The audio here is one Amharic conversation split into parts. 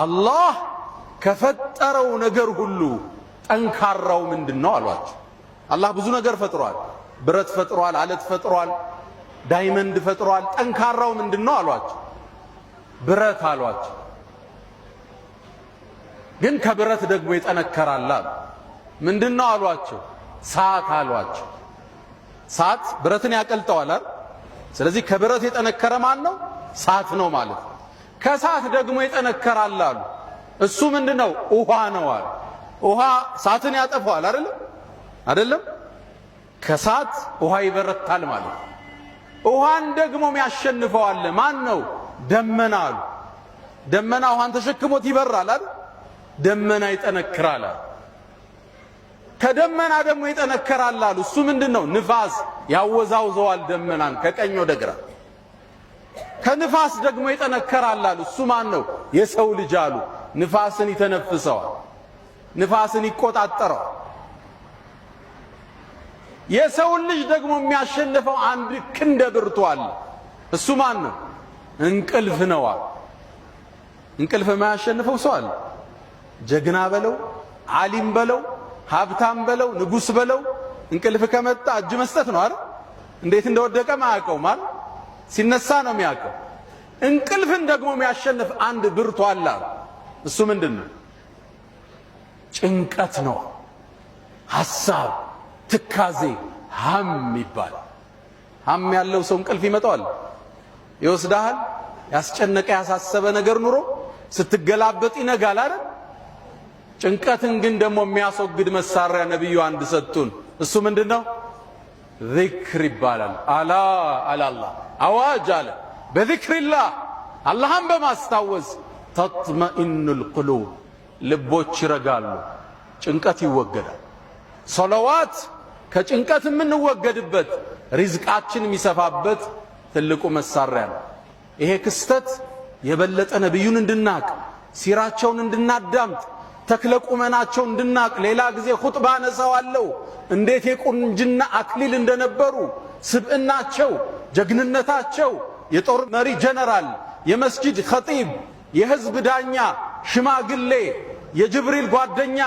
አላህ ከፈጠረው ነገር ሁሉ ጠንካራው ምንድን ነው አሏቸው። አላህ ብዙ ነገር ፈጥሯል። ብረት ፈጥሯል፣ አለት ፈጥሯል፣ diamond ፈጥሯል። ጠንካራው ምንድን ነው አሏቸው። ብረት አሏቸው። ግን ከብረት ደግሞ ይጠነከራል አሉ። ምንድን ነው አሏቸው። ሳት አሏቸው። ሳት ብረትን ያቀልጠዋል አይደል? ስለዚህ ከብረት የጠነከረ ማን ነው? ሳት ነው ማለት ነው። ከሳት ደግሞ ይጠነከራል አሉ። እሱ ምንድነው? ውሃ ነው አሉ። ውሃ ሳትን ያጠፋዋል አይደለም? አይደለም? ከሳት ውሃ ይበረታል ማለት ነው። ውሃን ደግሞ የሚያሸንፈው አለ። ማን ነው? ደመና አሉ። ደመና ውሃን ተሸክሞት ይበራል አይደል? ደመና ይጠነክራል አሉ። ከደመና ደግሞ ይጠነከራል አሉ። እሱ ምንድነው? ንፋስ ያወዛውዘዋል ደመናን ከቀኝ ወደ ግራ። ከንፋስ ደግሞ ይጠነከራል አሉ። እሱ ማን ነው? የሰው ልጅ አሉ። ንፋስን ይተነፍሰዋል፣ ንፋስን ይቆጣጠረዋል። የሰውን ልጅ ደግሞ የሚያሸንፈው አንድ ክንደ ብርቱ አለ። እሱ ማን ነው? እንቅልፍ ነው አሉ። እንቅልፍ የማያሸንፈው ሰው አለ? ጀግና በለው፣ ዓሊም በለው፣ ሀብታም በለው፣ ንጉስ በለው፣ እንቅልፍ ከመጣ እጅ መስጠት ነው አይደል? እንዴት እንደወደቀ ማያውቀውም አይደል? ሲነሳ ነው የሚያውቀው። እንቅልፍን ደግሞ የሚያሸንፍ አንድ ብርቱ አለ። እሱ ምንድን ነው? ጭንቀት ነው። ሐሳብ፣ ትካዜ፣ ሀም ይባላል። ሀም ያለው ሰው እንቅልፍ ይመጣዋል፣ ይወስዳሃል። ያስጨነቀ ያሳሰበ ነገር ኑሮ ስትገላበጥ ይነጋል አይደል? ጭንቀትን ግን ደግሞ የሚያስወግድ መሳሪያ ነብዩ አንድ ሰጡን። እሱ ምንድነው? ዚክር ይባላል። አላ አላላ አዋጅ አለ። بذكر الله አላህን በማስታወስ تطمئن القلوب ልቦች ይረጋሉ፣ ጭንቀት ይወገዳል። ሶለዋት ከጭንቀት የምንወገድበት ሪዝቃችን የሚሰፋበት ትልቁ መሳሪያ ነው። ይሄ ክስተት የበለጠ ነቢዩን እንድናቅ፣ ሲራቸውን እንድናዳምጥ፣ ተክለ ቁመናቸውን እንድናቅ፣ ሌላ ጊዜ ኹጥባ አነሳዋለሁ እንዴት የቁንጅና አክሊል እንደነበሩ ስብዕናቸው፣ ጀግንነታቸው፣ የጦር መሪ ጀነራል፣ የመስጂድ ኸጢብ፣ የህዝብ ዳኛ፣ ሽማግሌ፣ የጅብሪል ጓደኛ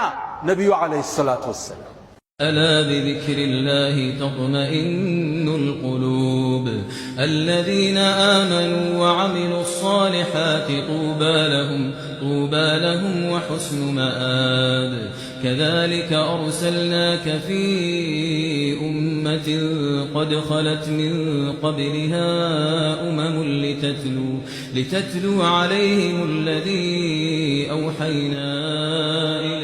ነቢዩ ዓለይሂ ሰላቱ ወሰላም። ألا بذكر الله تطمئن القلوب الذين آمنوا وعملوا الصالحات طوبى لهم طوبى لهم وحسن مآب كذلك أرسلناك في أمة قد خلت من قبلها أمم لتتلو عليهم الذي أوحينا إليك.